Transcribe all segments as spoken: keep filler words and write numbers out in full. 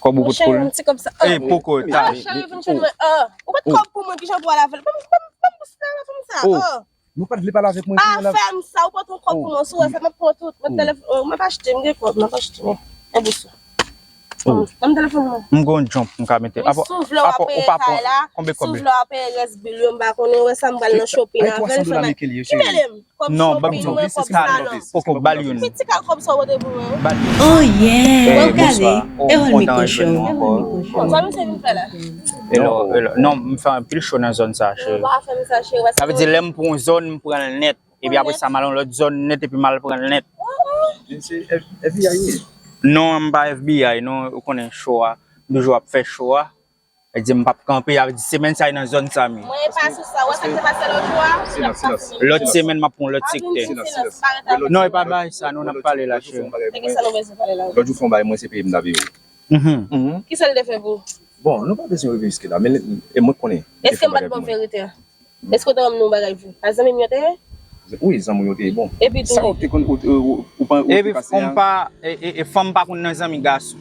Kòb ou kout pou li? Yon ti kòb sa. E poko ta. Ah, cheri, vin jwenn mwen. Ah, ou pa t kòb pou mwen, kijan pou al avè l? Ban m, ban m, ban m bous la, fè m sa. Oh. Nou pa t vle pale avèk mwen. Pa fè m sa, ou pa t yon kòb pou mwen, si w wè sa, m ap pran tout. M ap telef-, oh, m ap achte, m gen kòb, m ap achte. Yon bous. Ban m telefòn mwen. M gon jump m ka mete. Wi, si w vle w ap peye kay la, si w vle w ap peye rès bil yo, m pa konnen, ou wè sa, m pral nan shopping avè l, fè m. Ki mele m? Kòb shopping mwen, kòb salon. Poko, ba l youn. Piti ka kòb sa w pote pou mwen. Oh yeah. Wè w gade. E wè l mi kochon. Bon, sa misye vin fè la? Hello, hello. Non, m fè anpil cho nan zòn sa, cheri. Ou pa fè m sa, cheri. Sa vle di lè m pran yon zòn, m pran l nèt. Epi apre sa, m al yon lòt zòn nèt, epi m al pran l nèt. Men se F-, FBI wi. Non, m pa F B I, non, ou konnen cho a. M toujou ap fè cho a. Sa vle di m p ap kanpe, sa vle di semèn sa e nan zòn sa m ye. Mwen e pa sou sa, ou wè sa k te pase lòt jou a? Silans, silans. Lòt semèn, m ap pran yon lòt sektè. Non, e pa bagay sa, non, n ap pale la, cheri. E kisa nou bezwen pale la? Lòt jou fè yon bagay, mwen se peye m ta peye w. Mhm. Kisa l te fè pou ou? Bon, nou pa bezwen rive jiske la, men e mwen konnen. Èske m pa t ba w verite a? Èske w te ban m yon bagay vre? A zanmi m yo te ye? Wi, zanmi w yo te ye, bon. Epi tou. Sa w te konn, ou, ou, ou, ou pa, ou te pase a? Epi fanm pa, e, e, e fanm pa konn nan zanmi gason.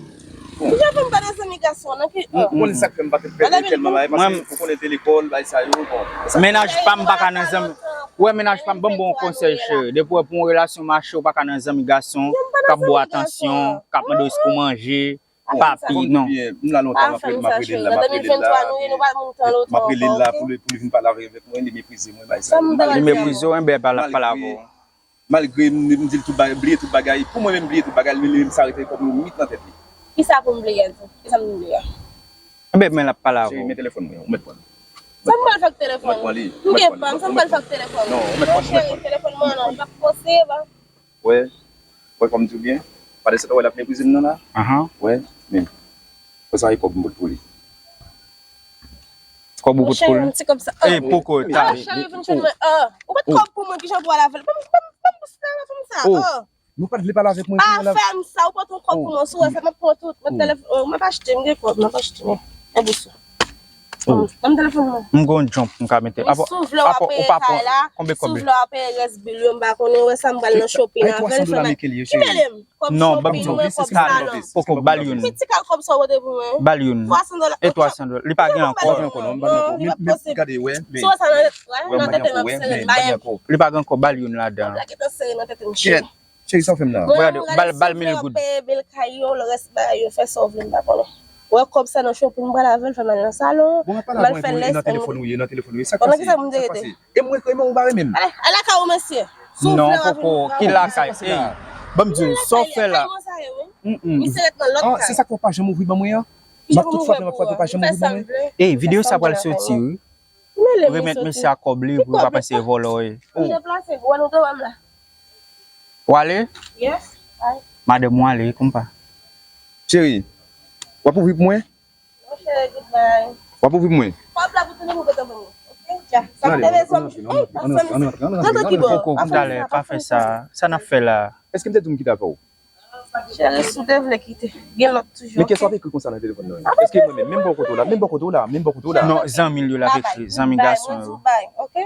Kijan fanm pa nan zanmi gason? Nan ki, ou konn sa k fè m pa te pè tèlman bagay, paske ou konnen te lekòl, bagay sa yo, bon. Mennaj pa m pa ka nan zanmi. Ou wè mennaj pa m, ban m ba w yon konsèy, cheri. Depi w wè pou yon relasyon mache, ou pa ka nan zanmi gason, k ap ba w atansyon, k ap mande w si pou manje. Papi, non. M la lontan, m ap rele, m ap rele l la, m ap rele l la, m ap rele l la pou li, pou li vin pale avèk mwen, li meprize mwen, bay sa. Li meprize w, enben, pa l ap pale avè w. Malgre m, m di l tout bagay, bliye tout bagay, pou mwen menm bliye tout bagay, li, li, li sa rete kòm yon mit nan tèt li. Kisa pou m bliye, di? Kisa m bliye? Enben, men l ap pale avè w. Cheri, men telefòn mwen, ou mèt pran l. Sa m pral fè ak telefòn? Ou mèt pran li. M gen pa m, sa m pral fè ak telefòn? Non, ou mèt pran, ou mèt pran. Cheri, telefòn mwen an, non, li p ap posib. Wè, wè kòm m di w byen, pa de sa w wè l ap meprize m nan la. Ahan. Wè, men, wè sa e kòb m pot pou li. Kòb ou pot pou li? Monchè, yon ti kòb sa. E poko ta. Ah, cheri, vin jwenn mwen. Ah, ou pa t kòb pou mwen, kijan pou al avè l? Ban m, ban m, ban m bous la, fè m sa. Oh. Nou pa t vle pale avèk mwen. Pa fè m sa, ou pa t yon kòb pou mwen, si w wè sa, m ap pran tout. M ap telef-, oh, m ap achte, m gen kòb, m ap achte. Yon bous. Ban m telefòn mwen. M gon jump m ka mete. Wi, si w vle w ap peye kay la, si w vle w ap peye rès bil yo, m pa konnen, ou wè sa, m pral nan shopping avè l, fè m. Ki mele m? Kòb shopping mwen, kòb salon. Poko, ba l youn. Piti ka kòb sa w pote pou mwen. Ba l youn. Twa san dola. E twa san dola. Li pa gen ankò. Non, li pa posib. Si w wè sa nan tèt, wè, nan tèt m ap sere l, ba l. Li pa gen ankò, ba l youn ladan. Kòb la gentan sere nan tèt m, cheri. Cheri, sa w fè m la? Mwen, gade, ba l, ba l mil goud. Peye bil kay yo, lè rès bagay yo, fè sa w vle, m pa konnen. Wè kòb sa nan shopping, m pral avè l, fè m al nan salon, m al fè lès. Nan telefòn ou ye, nan telefòn ou ye. Sa k pase? Sa k pase? E mwen, e mwen ou bare menm. Ale, ale lakay ou, mesye. Si w vle w ap vin. Non, poko, ki lakay? Ey, ban m di w, sa w fè la? Misye ret nan lòt kay. Se sa k fè w pa janm ouvri ban mwen an? M ap tout fwape, m ap fwape, w pa janm ouvri ban mwen. Ey, videyo sa pral soti, wi. Remèt mesye a kòb li, pou yo pa panse e vòlò w ye. M deplase, ou wè nou devan m la. W ale? Yes. Madanm ou ale, konpa. Cheri, w ap ouvri pou mwen? Monchè, goodbye. W ap ouvri pou mwen? Kòb la pou tounen pou kote pou mwen. Ok, dja. Sa m te bezwen. Ey, ann antre, ann antre, ann antre, ann antre. Poko, talè, pa fè sa. Sa n ap fè la? Èske m te di w m kite avè w? Cheri, si w te vle kite, gen lòt toujou, ok? Men kiyès w ap ekri konsa nan telefòn nan? Èske mwen menm, menm bò kote w la, menm bò kote w la, menm bò kote w la? Non, zanmi l yo l ap ekri, zanmi gason yo.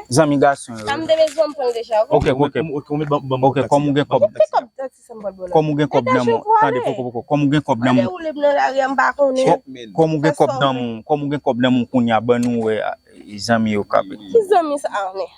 Zanmi gason yo. Sa m te bezwen m pran l deja, ok? Ok, ok. Ok, kòm ou gen kòb, kòm ou gen kòb nan men w, tande, poko, poko, kòm ou gen kòb nan men w. Kòm ou gen kòb nan men w, kòm ou gen kòb nan men w kounye a, ban nou wè, zanmi yo k ap ekri. Ki zanmi sa a, men?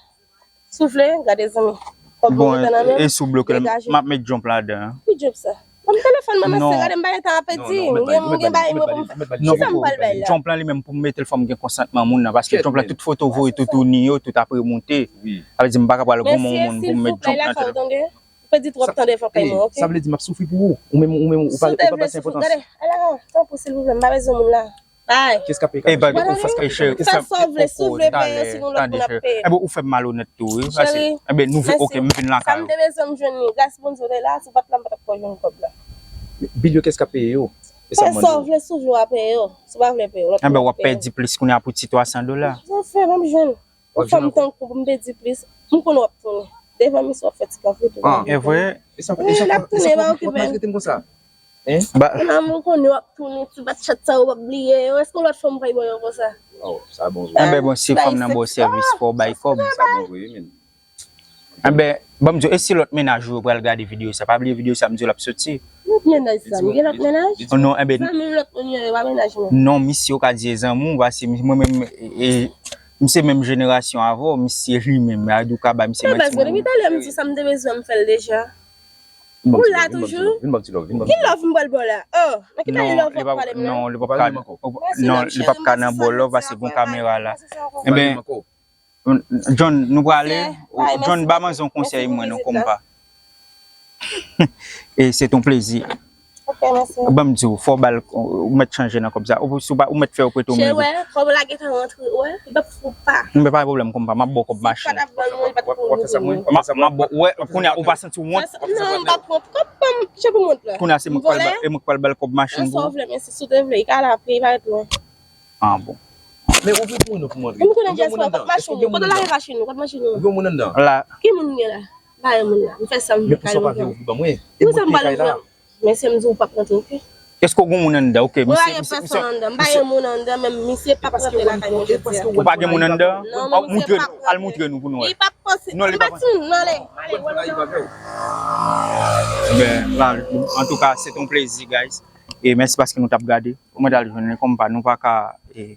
Si w vle, gade zanmi. Kòb mwen gentan nan men m. Bon, e si w bloke l, m ap met jump ladan. Ki jump sa? Ban m telefòn mwen, mesye, gade m pa gen tan ap pèdi. M gen, m gen bagay mwen pou m fè. Kisa m pral bay la? Jump lan li menm pou m mete l fò m gen konsantman moun nan, paske jump lan tout foto voye toutouni yo, tout ap remonte. Sa vle di m pa ka pral goumen yon moun pou m met jump nan telefòn. Ou pèdi twòp tan devan kay mwen, ok? Sa vle di m ap soufri pou ou. Ou menm, ou menm, ou pa, ou pa ba sa enpòtans. Gade, ala, tanpri, silvouplè, m pa bezwen moun la. Bay. Kiyès k ap peye kabanj? Fè sa w vle, si w vle peye yo, si nou lòt moun ap peye. Enben, ou fè m malonèt tou, wi. Cheri, enben, nou vin, ok, m vin lakay ou. Sa m te bezwen m jwenn li. Gras Bondye w te la, si w pa t la, m pa t ap ka jwenn kòb la. Bil yo, kiyès k ap peye yo? Fè sa w vle, si w vle w a peye yo. Si w pa vle peye yo, lòt moun ap peye yo. Enben, w ap pèdi plis kounye a pou ti twa san dola. Sa fè, ban m jwenn. Yon fanm tankou w pou m pèdi plis. M konnen w ap tounen. Devan misye w ap fè ti kanpe tou. E vre? Wi, l ap tounen, pa okipe l. Hein? Ba- Mon amour, konnen w ap tounen ti bat chat sa yo, w ap bliye yo. Èske yon lòt fanm pral ba w yo konsa? Oh, sa bon vre. Enben bon, si fanm nan ba w sèvis, fò w bay kòb. Sa bon vre, wi, men. Enben, ban m di w, e si lòt mennaj ou yo pral gade videyo sa, pa bliye videyo sa, m di w l ap soti. Mennaj sa, m gen lòt mennaj? Non, enben, Zanmi m lòt moun yo, yo pa mennaj mwen. Non, misye ou ka di e zanmi w, paske mwen menm, e, m se menm jenerasyon avè w, misye li menm, a di w ka bay misye Men manti. baz, mwen depi talè m di sa m te bezwen m fè l deja. Ou la toujou? Vin ban ti love, vin ban ti Ki love. Love m ba l ba w la? Oh, nan ki Non, love li w ap pa, pale m la? non, li pa ka, non, li pa ka nan ba w love paske gon kamera la. Enben, John, nou prale. John, ba manzè yon konsèy mwen non, konpa. E se ton plezi. Ok, mèsi. Ban m di w, fò w ba l, ou mèt chanje nan kòb sa. Ou, si w pa, ou mèt fè yo prete w Che mil goud. Wè, kòb la gentan rantre, wè, li p ap fou pa. Men pa pwoblèm, konpa, m ap ba w kòb machin. Pat ap ban mwen, li pat pou mwen. M ap, m ap ba w, wè, kounye a, ou pa santi w wont? Non, m pa pran kòb pa m, jan pou mont la. Kounye a, se mwen k pral ba, e mwen k pral ba l kòb machin Sa pou. w vle, men si sou te vle, li ka la, li pa ret lwen. Ah bon. Men ouvri pou mwen non pou mwen antre. M konnen dyaspora, kot machin nou, kote lave machin nou, kot machin nou? Gen moun anndan. La, Ki moun gen la? Ba yon moun la. M fè sa m Men vle pou sa w pa kay vle mwen. ouvri ban mwen. Pou sa m pral ouvri. Men se m di w p ap rantre, ok? Èske w gen moun anndan? Ok, Mwen pa misye, gen misye, pèsòn misye, anndan, m pa gen moun anndan, men misye p ap rantre lakay mwen jodi a. Ou pa gen moun anndan? Non, Oh, men misye moutre p ap nou, al moutre nou pou nou wè. Li p ap pase. Non, li M pa pa di nou, non, ale, ale, wè nou. Ben, la, antouka, se ton plezi, guys. E mèsi paske nou t ap gade. Mwen t al jwenn li konpa, nou pa ka, e,